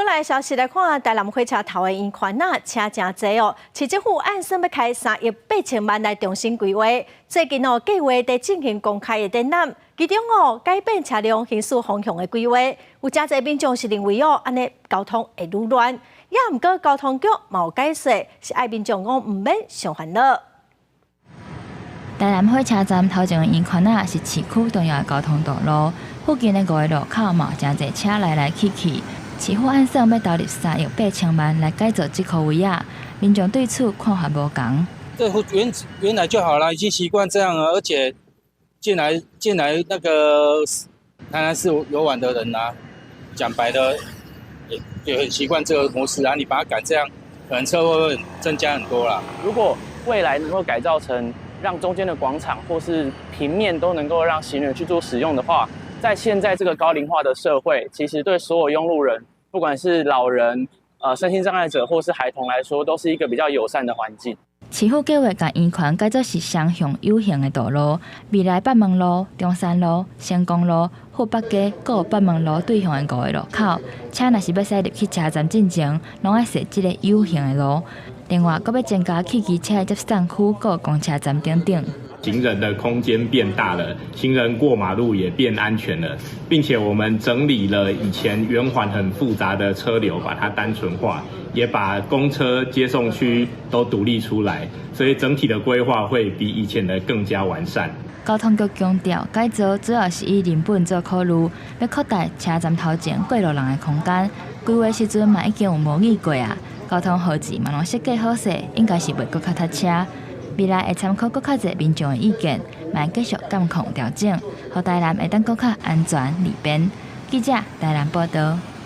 過來消息來看，台南火車頭的圓環仔，車誠濟哦。市政府按算欲開3億8千萬來重新規劃。最近哦，計劃佇進行公開的展覽，其中哦改變車輛行駛方向的規劃，有誠濟民眾是認為哦，按呢交通會愈亂。也毋過交通局嘛有解釋，是愛民眾講毋免傷煩惱。台南火車站頭前的圓環仔是市區重要的交通道路，附近的五个路口嘛有誠濟車來來去去。市府按算欲投入3億8千萬來改造這箍位仔，民眾對此看法無仝。這原來就好了，已經習慣這樣了，而且進來那個台南市遊玩的人啊，講白的也很習慣這個模式啊，你把它改這樣，可能車禍會增加很多啦。如果未來能夠改造成讓中間的廣場或是平面都能夠讓行人去做使用的話，在現在這個高齡化的社會，其實對所有用路人，不管是老人、身心障礙者或是孩童來說，都是一個比較友善的環境。市府計劃共圓環改做是雙向有行的道路，未來北門路、中山路、成功路、富北街、閣有北門路對向的五个路口，車若是欲駛入去車站進前，攏愛踅這个有行的路。另外，閣欲增加汽機車的接送區、閣有公車站等等。行人的空間變大了，行人過馬路也變安全了，並且我們整理了以前圓環很複雜的車流，把它單純化，也把公車接送區都獨立出來，所以整體的規劃會比以前的更加完善。交通局強調，改造主要是以人本做考慮，欲擴大車站頭前過路人的空間。規劃時陣嘛已經有模擬過啊，交通號誌嘛攏設計好勢，應該是袂閣較塞車。未來會參考閣較濟民眾的意見，嘛會繼續監控調整，予台南會當閣較安全利便。記者台南報導。